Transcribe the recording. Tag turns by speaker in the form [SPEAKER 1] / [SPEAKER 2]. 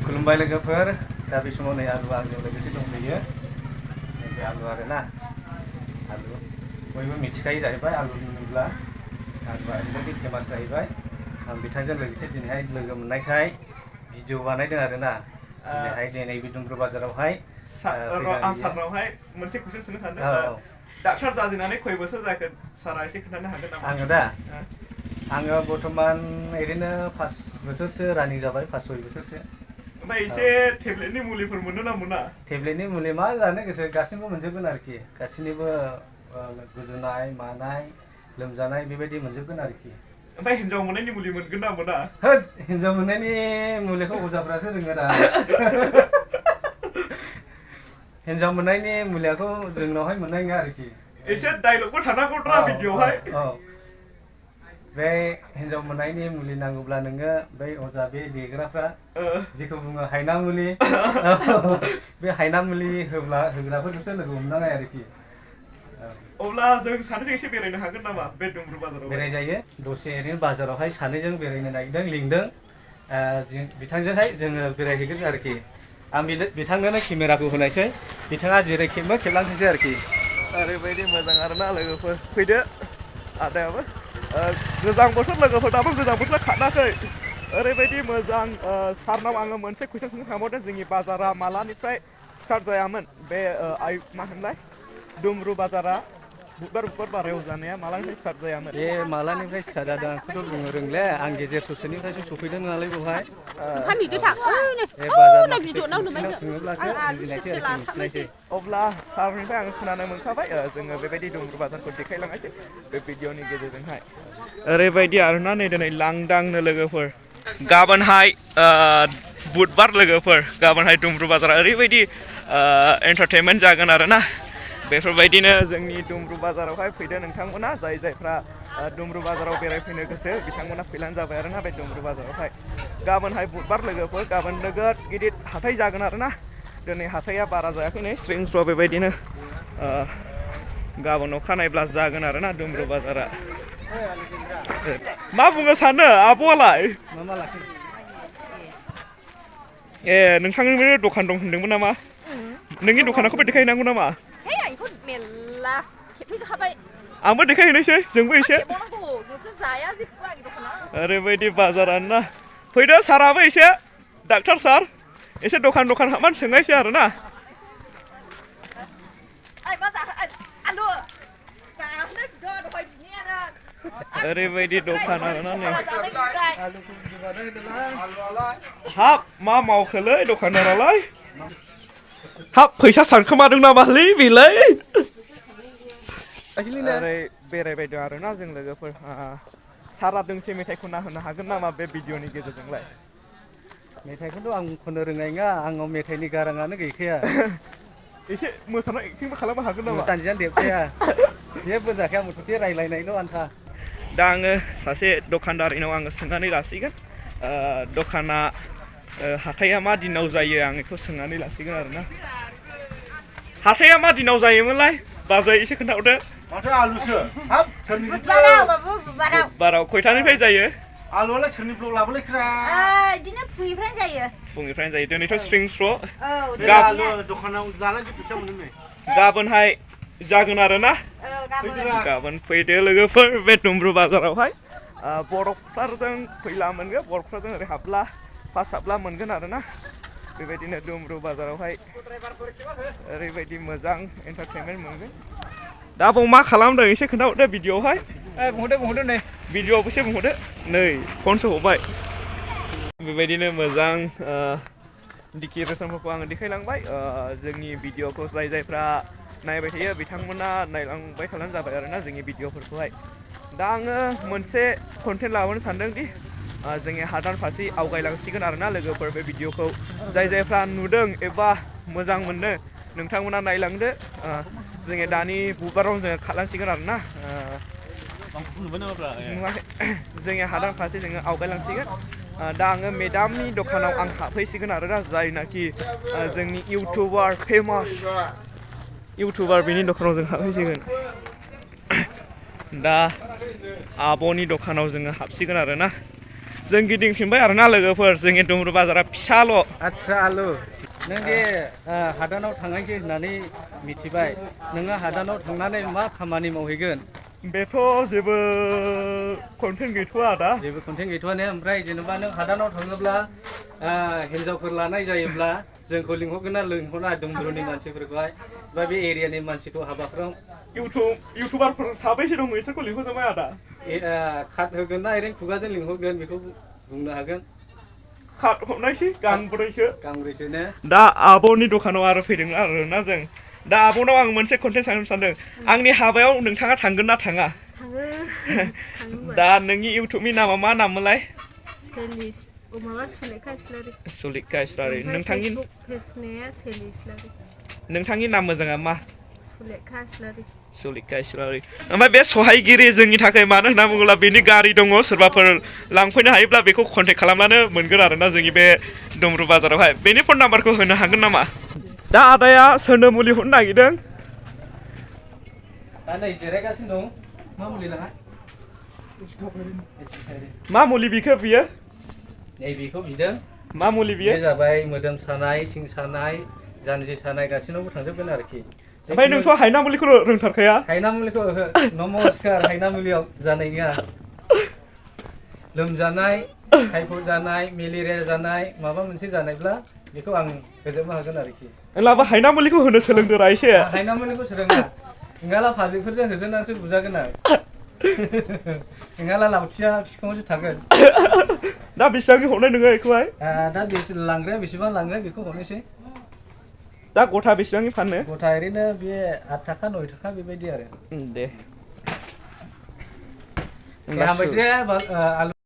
[SPEAKER 1] खुलुमबाय लोगोफोर दा बे समाव नै आलुआ आंजों लोगोसे दंफैयो नैबे आलु आरोना आलु बयबो मिथिखायो जाहैबाय आलु होनोब्ला आलुआ ओरैबायदि फेमास जाहैबाय आं बिथांजों लोगोसे दिनैहाय लोगो मोननायखाय भिडिअ बानायदों आरोना दिनैहाय नैबे दुमब्रु बाजारावहाय
[SPEAKER 2] आं सारनावहाय मोनसे कुइसन सोंनो सानदों डाक्टार जाजेननानै खय बोसोर जाखो सारा एसे खोन्थानो हागोन नामा
[SPEAKER 1] आङो दा आङो बर्थमान ओरैनो 5 बोसोरसो रानिं जाबाय 5-6 बोसोरसो
[SPEAKER 2] ओमफ्राय एसे टेब्लेटनि मुलिफोर मोनो ना मोना
[SPEAKER 1] टेब्लेटनि मुलि मा जानो गोसो गासिबो मोनजोबगोन आरोखि गासिनिबो गुजुनाय मानाय लोमजानाय बेबायदि मोनजोबगोन आरोखि
[SPEAKER 2] ओमफ्राय हिन्जाव मोननायनि मुलि मोनगोन ना मोना
[SPEAKER 1] होद हिन्जाव मोननायनि मुलिखौ अजाफ्रासो रोङो दा हिन्जाव मोननायनि मुलियाखौ जोंनावहाय मोननाय नङा आरोखि
[SPEAKER 2] एसे डायलगबो थानांगौद्रा भिडिअआवहाय
[SPEAKER 1] बे हिन्जाव मोननायनि मुलि नांगौब्ला नोङो बै अजा बे देग्राफ्रा जेखौ बुङो हायना मुलि बे हायना मुलि होग्राफोरखौसो लोगो हमनाङा आरोखि
[SPEAKER 2] अब्ला जों सानैजों एसे बेरायनो हागोन नामा बे दुमब्रु बाजाराव
[SPEAKER 1] बेरायजायो दसे ओरैनो बाजारावहाय सानैजों बेरायनो नागिरदों लिंदों बिथांजोंहाय जोङो बेरायहैगोन आरोखि आं बिथांनोनो केमेराखौ होनायसै बिथाङा जेरै खेबो खेबलांथोंसै आरोखि
[SPEAKER 2] ओरैबायदि मोजां आरोना लोगोफोर फैदो आदायाबो गोजां बोथोर लोगोफोर दाबो गोजां बोथोरा खाथनाखै ओरैबायदि मोजां सारनाव आङो मोनसे कुइसन सोंनो थांबावदों जोंनि बाजारा मालानिफ्राय स्टार्ट जायामोन बे मा होनलाय दुमब्रु बाजारा बुधबार बारायाव जानाया मालानिफ्राय स्टार्ट जायामोन
[SPEAKER 1] बे मालानिफ्राय स्टार्ट जादों आंखौथ' बुंनो रोंले आं गेजेर ससेनिफ्रायसो सफैदों नालाय बेवहाय बे बाजारनि सोङोब्लासो मिथिनायसै
[SPEAKER 2] अब्ला सारनिफ्राय आं खोनानो मोनखाबाय जोङो बेबायदि दुमब्रु बाजारखौ देखायलांनायसै बे भिडिअनि गेजेरजोंहाय ओरैबायदि आरोना नै दिनै लांदांनो लोगोफोर गाबोनहाय बुधबार लोगोफोर गाबोनहाय दुमब्रु बाजारा ओरैबायदि एन्टारटेनमेन्ट जागोन आरोना बेफोरबायदिनो जोंनि दुमब्रु बाजारावहाय फैदो नोंथांमोना जायफ्रा दुमब्रु बाजाराव बेरायफैनो गोसो बिथांमोना फैलानो जाबाय आरोना बे दुमब्रु बाजारावहाय गाबोनहाय बुधबार लोगोफोर गाबोन नोगोद गिदिर हाथाय जागोन आरोना दिनै हाथाया बारा जायाखै नै स्रिं स्र' बेबायदिनो गाबोन अखानायब्ला जागोन आरोना दुमब्रु बाजारा मा बुंनो सानो आब'आलाय ए नोंथांनि दखान दं होनदोंमोन नामा नोंनि दखानखौबो देखायहैनांगौ नामा आंबो देखायहैनोसै जोंबो एसे ओरैबायदि बाजारानो ना फैदो साराबो एसे डाक्टार सार एसे दखान हाबनानै सोंनायसै आरोना ओरैबायदि दखान आरोना नै हाब मा मावखोलै दखानदारालाय हाब फैसा सानखोमादों नामालै बेलाय ओरै बेरायबायदों आरोना जों लोगोफोर सारा दोंसे मेथाइ खनना होनो हागोन नामा बे भिडिअनि गेजेरजोंलाय
[SPEAKER 1] मेथाइखौथ' आं खननो रोंनाय नङा आंनाव मेथाइनि गाराङानो गैखाया
[SPEAKER 2] एसे मोसानाय एक्टिंबो खालामनो हागोन नामा
[SPEAKER 1] मोसानोयानो देबखाया जेबो जाखाया मथथे रायलायनायल' आन्था
[SPEAKER 2] दा आङो सासे दखानदारिनाव आङो सोंनानै लासिगोन दखाना हाथाया मा दिनाव जायो आं बेखौ सोंनानै लासिगोन आरोना हाथाया मा दिनाव जायोमोनलाय बाजै एसे खोन्थाहरदो
[SPEAKER 3] माथो आलुसो हाब
[SPEAKER 2] बुधबाराव खयथानिफ्राय जायो
[SPEAKER 3] आलुआलाय सोरनिफ्राय लाबोलायख्रा
[SPEAKER 4] बिदिनो फुंनिफ्रायनो जायो
[SPEAKER 2] दिनैथ' स्रिं स्र'
[SPEAKER 3] दखानाव जानाय फैसा मोनो
[SPEAKER 2] गाबोनहाय जागोन आरोना गाबोन फैदो लोगोफोर बे दुमब्रु बाजारावहाय बरफफोरजों फैला मोनगोन बरफफोरजों ओरै हाबला पास हाबला मोनगोन आरोना बेबायदिनो दुमब्रु बाजारावहाय ओरैबायदि मोजां एन्टारटेनमेन्ट मोनगोन दा बाव मा खालामदों एसे खोन्थाहरदो भिडिअआवहाय
[SPEAKER 1] बुंहरदो नै
[SPEAKER 2] भिडिअआव एसे बुंहरदो नै फनसो हरबाय बेबायदिनो मोजां डिकेरेसनफोरखौ आङो देखायलांबाय जोंनि भिडिअखौ जायफ्रा नायबाय थायो बिथांमोना नायलांबाय थाब्लानो जाबाय आरोना जोंनि भिडिअफोरखौहाय दा आङो मोनसे कन्टेन्ट लाबोनो सानदों दि जोंनि हादान फारसे आवगायलांसिगोन आरोना लोगोफोर बे भिडिअखौ जायफ्रा नुदों एबा मोजां मोनो नोंथांमोना नायलांदो जोङो दानि बुधबाराव जोङो खालामसिगोन आरोना जोंनि हादान फारसे जोङो आवगायलांसिगोन दा आङो मेदामनि दखानाव आं हाबफैसिगोन आरोना जायनाखि जोंनि इउटुबार फेमास इउटुबार बेनि दखानाव जों हाबफैसिगोन दा आब'नि दखानाव जोङो हाबसिगोन आरोना जों गिदिंफिनबाय आरोना लोगोफोर जोंनि दुमब्रु बाजारा फिसाल'
[SPEAKER 1] आदसा आलु नों दे हादानाव थांनायसै होननानै मिथिबाय नोङो हादानाव थांनानै मा खामानि मावहैगोन
[SPEAKER 2] बेथ' जेबो कन्टेन्ट गैथ'आ दा
[SPEAKER 1] जेबो कन्टेन्ट गैथ'आनो ओमफ्राय जेनेबा नों हादानाव थाङोब्ला हिन्जावफोर लानाय जायोब्ला जोंखौ लिंहरगोन ना लिंहरा दुमब्रुनि मानसिफोरखौहाय बा बे एरियानि मानसिखौ हाबाफोराव
[SPEAKER 2] इउटुबारफोर साबैसे दङ बिसोरखौ लिंहरजोबबाय आदा
[SPEAKER 1] खात होगोन ना ओरैनो खुगाजों लिंहरगोन बेखौ बुंनो हागोन
[SPEAKER 2] खात हरनायसै गांब्रैसो
[SPEAKER 1] ने
[SPEAKER 2] दा आब'नि दखानाव आरो फैदों आरोना जों दा आब'नाव आं मोनसे कन्टेन्ट सांनो सानदों आंनि हाबायाव नोंथाङा थांगोन ना थाङा दा नोंनि इउटुबनि नामा मा नाममोनलाय सुलेखा इस्लारि नोंथांनि नाम मोजाङा मा सुलेखा इस्लारि ओमफ्राय बे सहायगिरि जोंनि थाखाय मानो होनना बुङोब्ला बेनि गारि दङ सोरबाफोर लांफैनो हायोब्ला बेखौ कन्टेक्ट खालामनानै मोनगोन आरोना जोंनि बे दुमब्रु बाजारावहाय बेनि फन नाम्बारखौ होनो हागोन नामा दा आदाया सोरनो मुलि हरनो नागिरदों
[SPEAKER 1] दा नै जिरायगासिनो दं मा मुलि लाङा
[SPEAKER 2] मा मुलि बिखो बियो
[SPEAKER 1] नै बेखौ बिदों
[SPEAKER 2] मा मुलि बियो
[SPEAKER 1] बे जाबाय मोदोम सानाय सिं सानाय जानजि सानाय गासिनावबो थांजोबगोन आरोखि
[SPEAKER 2] ओमफ्राय नोंथ' हायना मुलिखौ रोंथारखाया
[SPEAKER 1] हायना मुलिखौ ओहो नमस्कार हायना मुलियाव जानाय नङा लोमजानाय टाइफड जानाय मेलेरिया जानाय माबा मोनसे जानायब्ला बेखौ आं होजोबनो हागोन आरोखि
[SPEAKER 2] लाबा हायना मुलिखौ होनो सोलोंदोरा एसे
[SPEAKER 1] हायना मुलिखौ सोलोङा नोंहाला पाब्लिकफोरजों होजोबनानैसो बुजागोन आं नोंहाला लावथिया बिफाङावसो थागोन
[SPEAKER 2] दा बेसेबांनि हरनाय नोङो बेखौहाय
[SPEAKER 1] दा लांग्राया बेसेबां लाङो बेखौ हरनोसै
[SPEAKER 2] दा गथा बेसेबांनि फानो
[SPEAKER 1] गथा ओरैनो बे 8 थाखा 9 थाखा बेबायदि आरो
[SPEAKER 2] दे
[SPEAKER 1] हामबायसै आलु